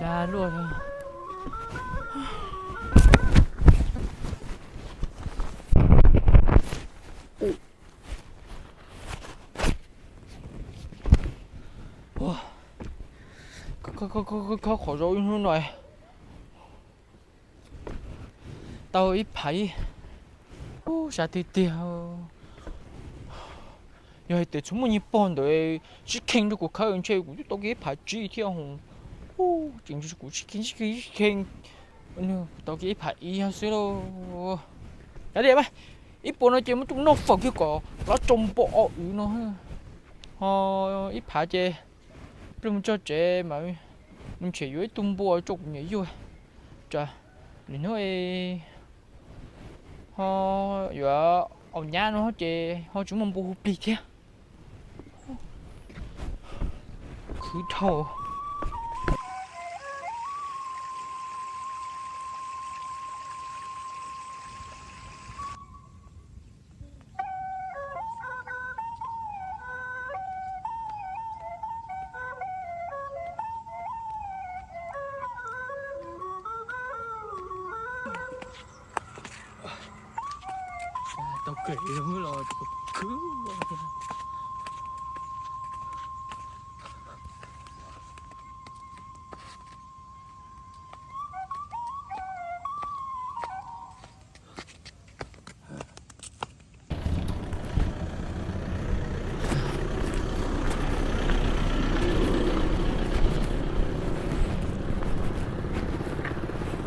Ua, luaj. Khob qhov zaub ib hnub no tau ib phav ib. Ub, sab tiag tiag. Yog hais tias txhob muaj niag pog ntawd sib kheej rau kuv khawb ntshe kuv twb tau kiag ib phav tsib thiab hos. Ub, tseem kuv sib kheej sib kheej sib kheej, tau kiag ib phav ib xwb lauj. Kav liam, ib puas no ces muab coj noj fawm kiag kom lab tsau npo o wv no. Ho ib phav ces plig mus txog tsev mas ntshe yuav ib tug npua tso kuv niam yuag. Tsam lwm hnub ho yuav aus nyab no ces ho tsis muaj npua hu plig thiab. Khwv dhau. Tau kev los khwv.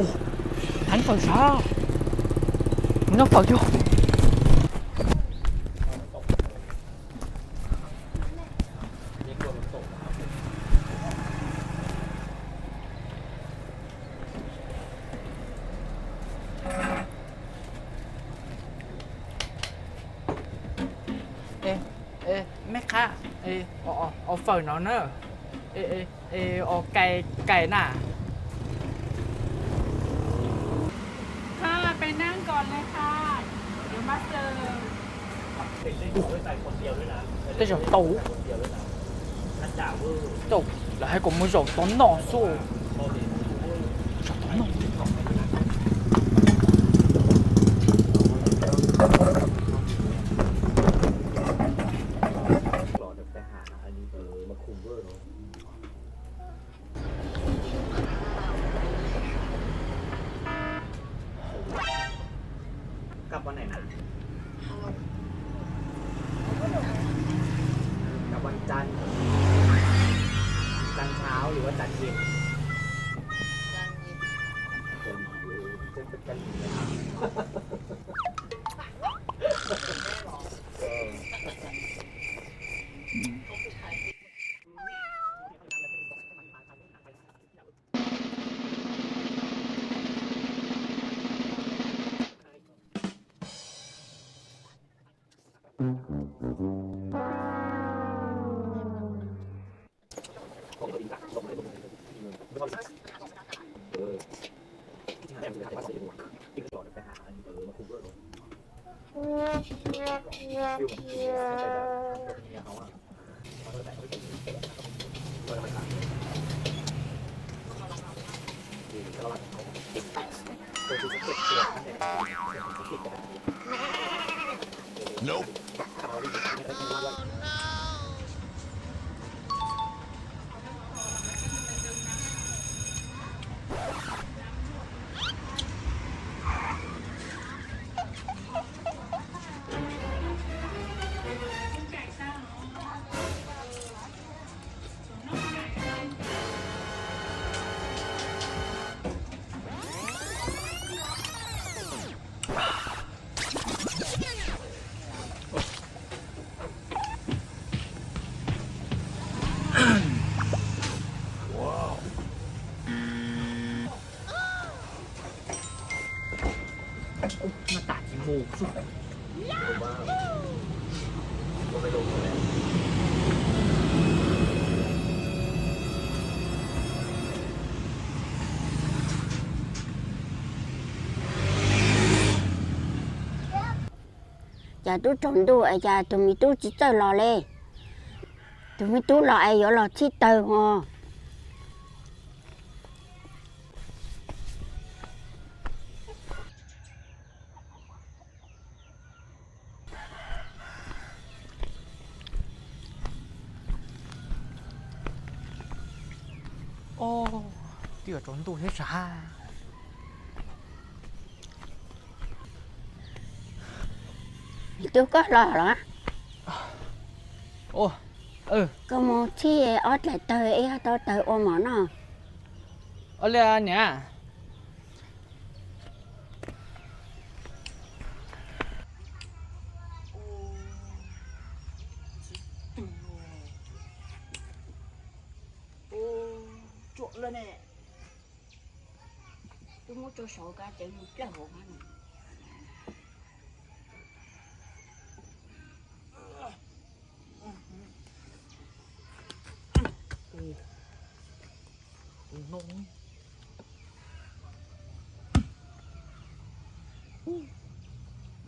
Ub, thab fawm sav, noj fawm cuag. Mej qhab, os fawm no na, os kais kais na. ค่ะ ไปนั่งก่อนเลยค่ะ เดี๋ยวมาเสิร์ฟ Tej zaum tau, lawv hais kom mus zaum tod noj xwb. Zaum tod noj.กลับวันไหนนะ กลับวันจันทร์ จันทร์เช้าหรือว่าจันทร์เย็น จันทร์เย็น จันทร์เย็น เออ Cas tub tsaus ntuj es cas tus me tub tsis txawj los li? Tus me tub los es yuav los txhij tawg os. Twb yuav tsaus ntuj thiab sav. Tub, koj los los? Koj mus txhij ob dlaim tawg ib tau tawg ua mov noj. Ua li niam. Tsuam lawm ne. Twb muab tso saud kab cev mus dlawg hauv no.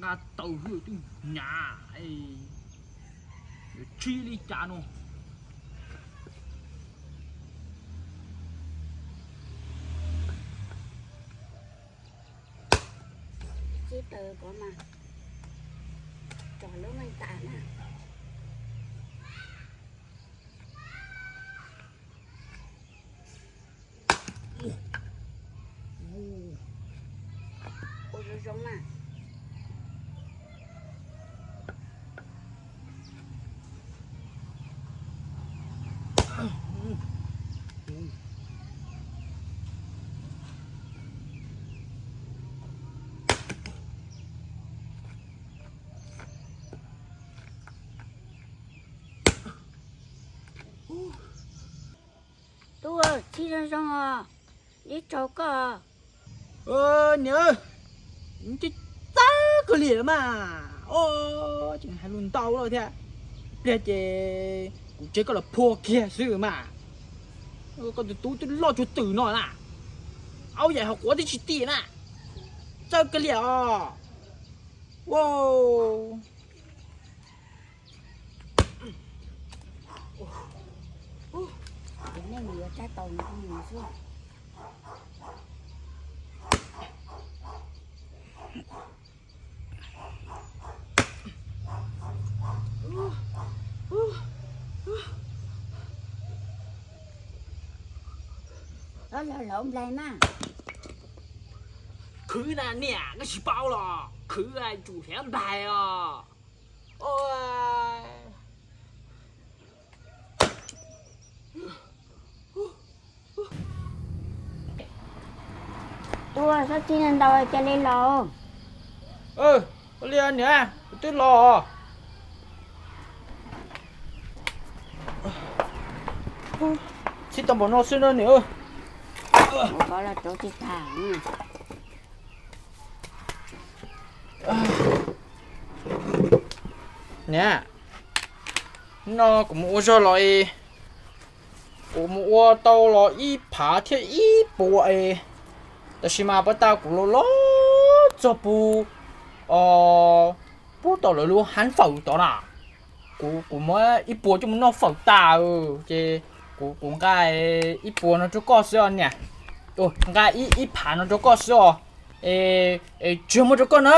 Nqa tau hwj twb hnyav, yuav tsib li cas no. Tsib tawg ko mas tso lub neej tas na. Ua zoo zoo na. Tub, txhij zoo zoo os, ib tsaug koj. Niam, txawj kawg li mas, tseem hais lus ntau lawm thiab. Pliag ces kuv tseg koj los phua kiag xwb mas. Koj tus tub twb loj tsuag twm no na, aub yaim hauv quav twb tsis tim na. Txawj kawg li os. Ces nej mus yuav tsab taus nws mus xwb. Los los nplais mas. Khwv na niam, koj tsis paub los khwv tsum hiav nplais os. Tub, txhob txhij ntau cia li los. Ua li niam, kuv twb los. Txhij tau npaum no xwb no niam. Niam, hnub no kuv mus ua zog los es, kuv mus ua tau los ib phav thiab ib puas es, tab sis mas puag ta kuv los los txog puag, puag tom lawv lub hab fawm tod na. Kuv, kuv muab ib puas coj mus noj fawm tas, ces kuv, kuv nqa ib puas no rau koj xwb os niam. Nqa ib, ib phav no rau koj xwb os. Es, es tsis yog muab rau koj na.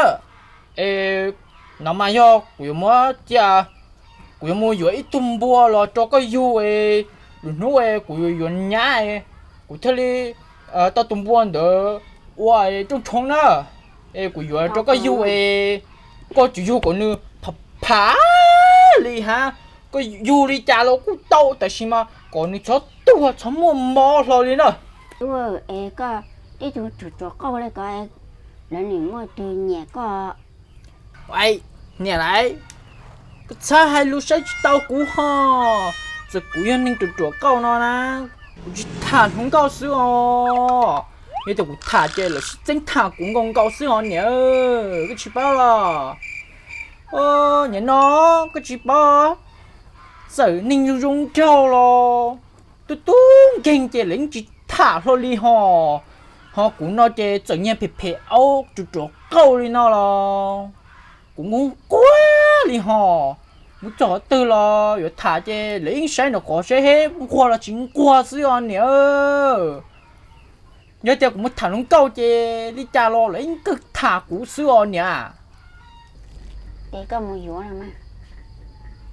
Es no mas yog kuv yuav muab cia, kuv yuav mus yuav ib tug npua los rau koj yug es, lwm hnub es kuv yuav nyab es, kuv thiaj li tau tus npua ntawd ua rooj tshoob na. Es kuv yuav rau koj yug es, koj tsis yug kom nws phav phav li hab, koj yug li cas los kuj tau, tab sis mas kom nws txhob tuag txhob muaj mob hlo li na. Tub, es koj ib tug ruam ruam qauj li ko, lawv nim muaj tug nyiam koj. Niam lauj, koj txhob hais lus saib tsis taus kuv ho. Txawm kuv yog neeg ruam ruam qauj no na, kuv tsis tham hluas nkauj xwb os. Yog tias kuv tham ces lawv sib txeeb tham kuv nkaus nkaus xwb os niam, koj tsis paub los? Niam no, koj tsis paub, txawm neeg zoo zoo nraug los tub tub nkeeg ces lawv yeej tsis tham hlo li ho. Ho kuv no ces txawm nyiag phem phem aub ruam ruam qauj li no los kuv nquag nquag li ho. Mus txog qhov twg los yuav tham ces lawv yeej saib nraum qhov seb nquag los tsis nquag xwb os niam. Yog tias kuv mus tham hluas nkauj ces li cas los lawv yeej kawg tham kuv xwb os niam. Ces koj mus yuav,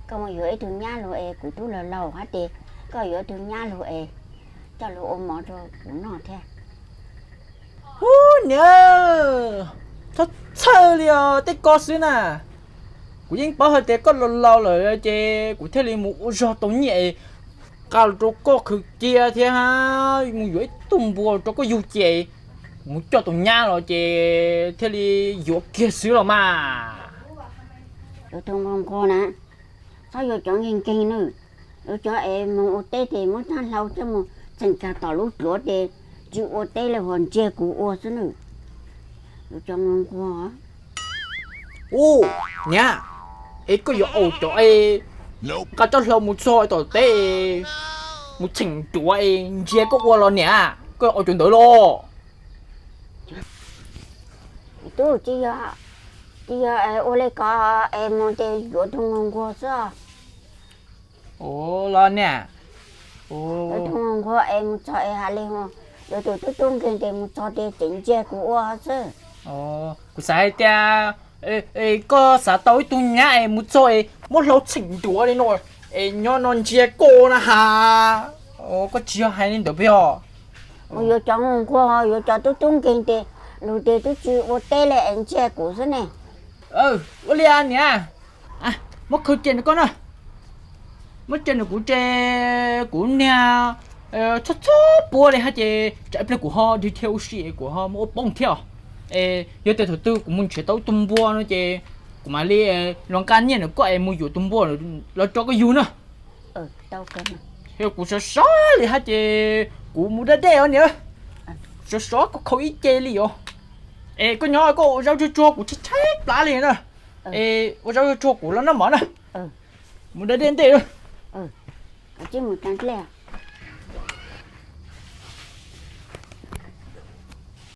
koj mus yuav ib tug nyab lug es, kuv tub laug laug hab ces koj yuav ib tug nyab lug es, coj los ua mov rau kuv noj thiab. Hub niam, txhob txhawj li os, tej ko xwb na. Kuv yeej paub hais tias koj laus laus lawm ces kuv thiaj li mus ua zog tau nyiaj es nqa los rau koj khwv cia thiab mus yuav ib tug npua rau koj yug ces kuv mus coj tus nyab los ces thiaj li yuav kiag xwb los mas. Yuav tus nquag nquag na, txhob yuav cov nkeeg nkeeg nawb. Yuav cov es mus ua teb ces muab tsab hlau coj mus txheem kag tom lub duav ces tsis ua teb li, ho ntsiag kuv ua xwb nawb. Yuav cov nquag nquag. Ub, niam, es koj yuav ua cov es nqa tsab hlau mus txog tom teb mus txheem duav es ntsia koj ua los niam, koj yuav ua cov ntawd los? Tub, tsis yog, tsis yog ua li ko es mus ces yuav tus nquag nquag xwb. Ua los niam, tus nquag nquag es mus txog es hais li, yuav tus tub tub nkeeg ces mus txog ces tseem ntsia kuv ua xwb. Kuv xav hais tias koj xav tau ib tug nyab es mus txog es muab hlau txheem duav li no es nyob no ntsia koj na has. Koj tsis yog hais li ntawd peb os. Mus yuav cov nquag nquag, yuav cov tub tub nkeeg ces luag ces twb tsis ua teb li es ntsia kuv xwb ne. Ua li niam, muab khaws cia rau koj na. Muab cia rau kuv ces kuv niag txhob txhob puab li hab ces tsam ib pliag kuv ho dhia dhia ua si kuv ho muab ua poob thiab os. Es yog tias thaum twg kuv mus nrhiav tau ib tug npua no ces kuv mam li los nqa nyiaj rau koj es mus yuav tus npua los rau koj yug na. Yog kuv sov sov li hab ces kuv mus da dej os niam. Sov sov koj khaus ib ce li os. Es koj nyob koj ua zaub tsuag tsuag kuv tshaib tshaib plab li na. Es ua zaub tsuag tsuag kuv los noj mov na. Mus da dej ntej.